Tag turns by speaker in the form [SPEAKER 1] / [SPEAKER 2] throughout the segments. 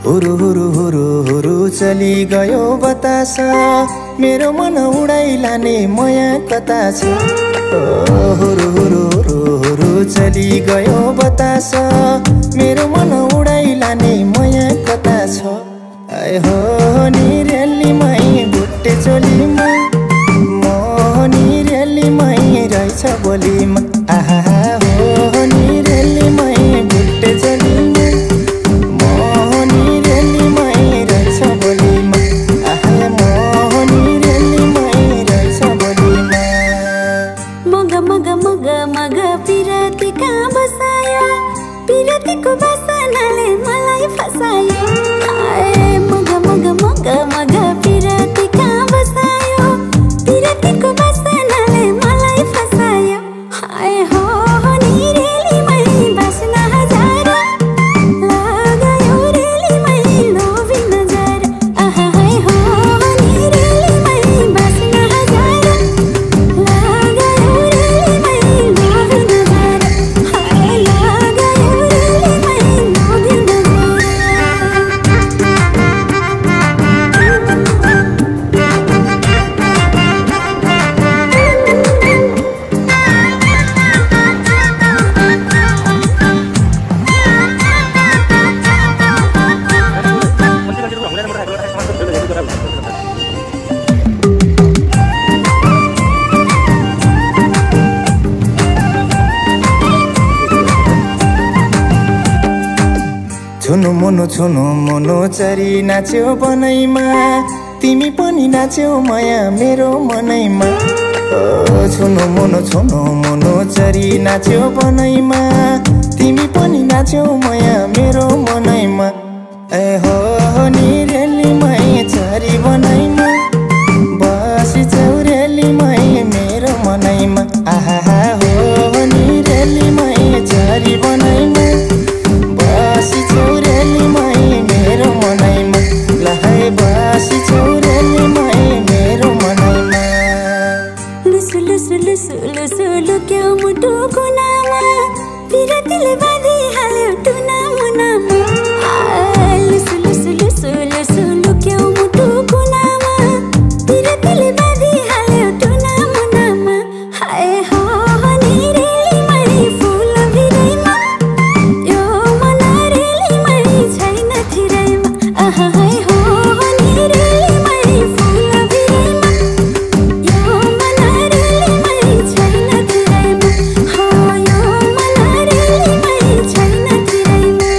[SPEAKER 1] हुरु हुरु हुरु हुरु चली गयो बतास, मेरो मन उडाइ लाने माया कता छ। हुरु हुरु हुरु हुरु चली गयो बतास, मेरो मन उडाइ लाने माया कता छ। आए हो नि रेलीमै भुट्टे चोलीमा, मोहनी रेलीमै रहेछ बोलीमा। आहा हो नि रेलीमै भुट्टे चोलीमा, मोहनी रेलीमै रहेछ बोलीमा। आहा मोहनी रेलीमै रहेछ बोलीमा।
[SPEAKER 2] मग मग मग मग पिरती कहाँ बसायो, पिरतीको बसनाले मलाई फसायो। मग मग मग मग पिरती कहाँ बसायो, पिरतीको बसनाले मलाई फसायो। हाय हो नि रेलीमै बस्न हजार, लगायो रेलीमै लोभी नजर। आहा हाय हो नि रेलीमै बस्न हजार, लगायो रेलीमै लोभी नजर। हाय लगायो रेलीमै लोभी नजर।
[SPEAKER 1] छुनु मुनु चरी नाच्यो बनैमा, तिमी पनि नाच्यौ माया मेरो मनैमा। छुनु मुनु चरी नाच्यो बनैमा, तिमी पनि नाच्यौ माया मेरो मनैमा। ए हो नि रेलीमै चरी बनैमा, बसी चौरेलीमै मेरो मनैमा। आहा हो नि रेलीमै चरी बनैमा, बसी चौरेलीमै मेरो मनैमा। लहै बसी चौरेलीमै मेरो मनैमा।
[SPEAKER 2] लुसु लुसु लुसु लुसु लुक्यो मुटु कुनामा, पिरतीले बाँधिहाल्यो टुना मुनामा। लुसु लुसु लुसु लुसु लुक्यो मुटु कुनामा, पिरतीले बाँधिहाल्यो टुना मुनामा। हाय हो नि रेलीमै फुल भिरैमा, यो मन रेलीमै छैन थिरैमा। आहा हाय हो नि रेलीमै फुल भिरैमा, यो मन रेलीमै छैन थिरैमा। हो यो मन रेलीमै छैन थिरैमा।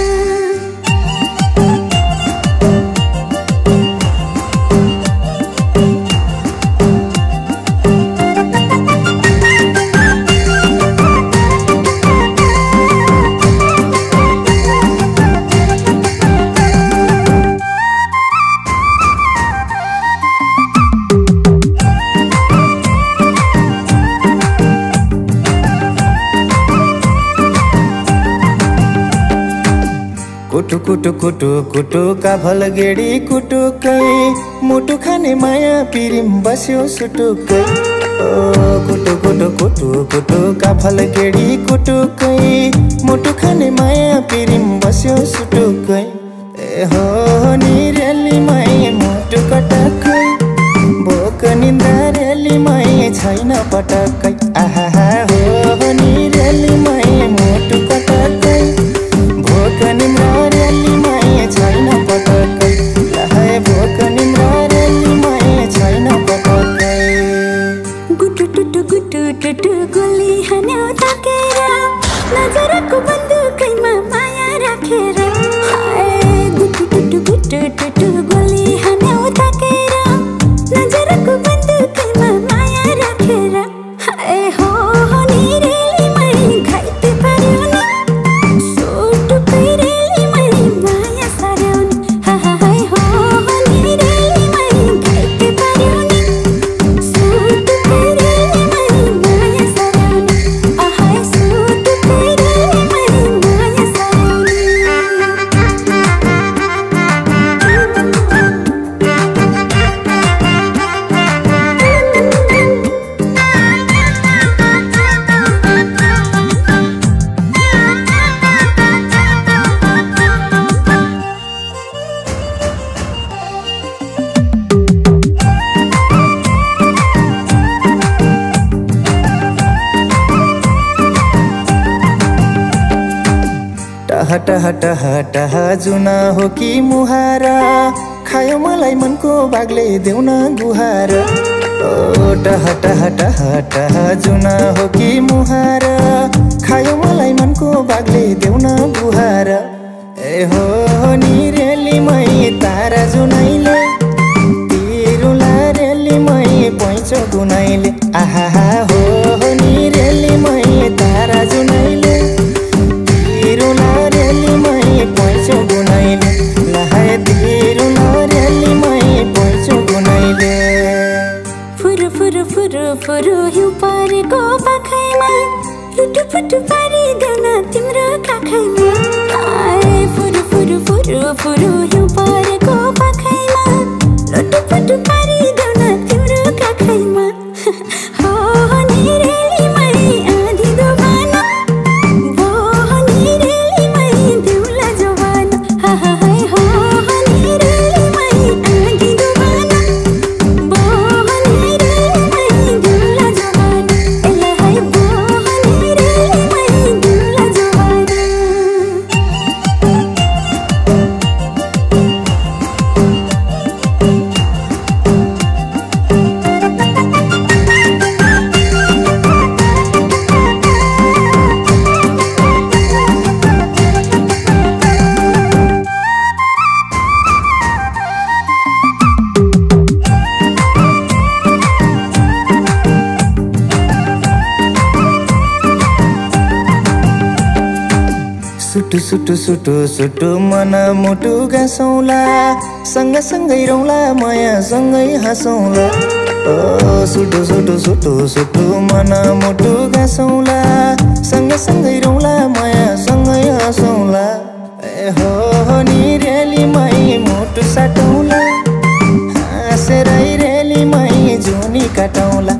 [SPEAKER 1] कुटु कुटु कुटु कुटु काभल गेडी कुटुकै, मुटु खाने माया पिरिम बस्यो सुटुकै। कुटु कुटु कुटु कुटु काभल गेडी कुटुकै, मुटु खाने माया पिरिम बस्यो सुटुकै। ए हो नि रेलीमै मुटु कटकै, भोक निन्द्रा रेलीमै छैन पटकै। आहा हो नि रेलीमै मुटु कटकै, भोक निन्द्रा रेलीमै छैन पटकै। लहै भोक निन्द्रा रेलीमै छैन पटकै।
[SPEAKER 2] गुटु टुटु गुटु टुटु गोली हान्यो ताकेर, नजरको बन्दुकैमा माया राखेर। हाय गुटु टुटु गुटु टुटु गोली हान्यो ताकेर, नजरको बन्दुकैमा माया राखेर। हाय
[SPEAKER 1] हट हट हट जुना हो कि मुहारा खायो मलाई मनको बागले देऊ न गुहार हट हट हट जुना हो कि मुहारा खायो मलाई मनको बागले देऊ न गुहार ए हो नि रेली मै तारा जुनाइले तिरुला रेली मै पैँचो गुनाइले आहा हो नि रेली मै तारा जुनाइले तिरुला रेली मै पैँचो गुनाइले लहाए तिरुला रेली मै पैँचो गुनाइले
[SPEAKER 2] फुरु फुरु फुरु फुरु हिउँ परेको पाखैमा लुटु पुटु पारिदेऊ न तिम्रो काखैमा आए फुरु फुरु फुरु फुरु हिउँ परेको पाखैमा लुटु पुटु पारिदेऊ न तिम्रो काखैमा हो नि रेली मै आधी दोभान वो नि रेली मै देउला जवान हाय हो नि रेली मै आधी दोभान वो नि रेली मै देउला जवान एला हाय वो नि रेली मै देउला जवान
[SPEAKER 1] सुटु सुटु सुटु सुटु मन मुटु गाँसौला सँगसँगै रौला माया सँगै हाँसौला सुटु सुटु सुटु सुटु मन मुटु गाँसौला सँगसँगै रौला माया सँगै हाँसौला ए हो नि रेली मै मुटु साटौला हाँसेरै रेली मै जुनी काटौला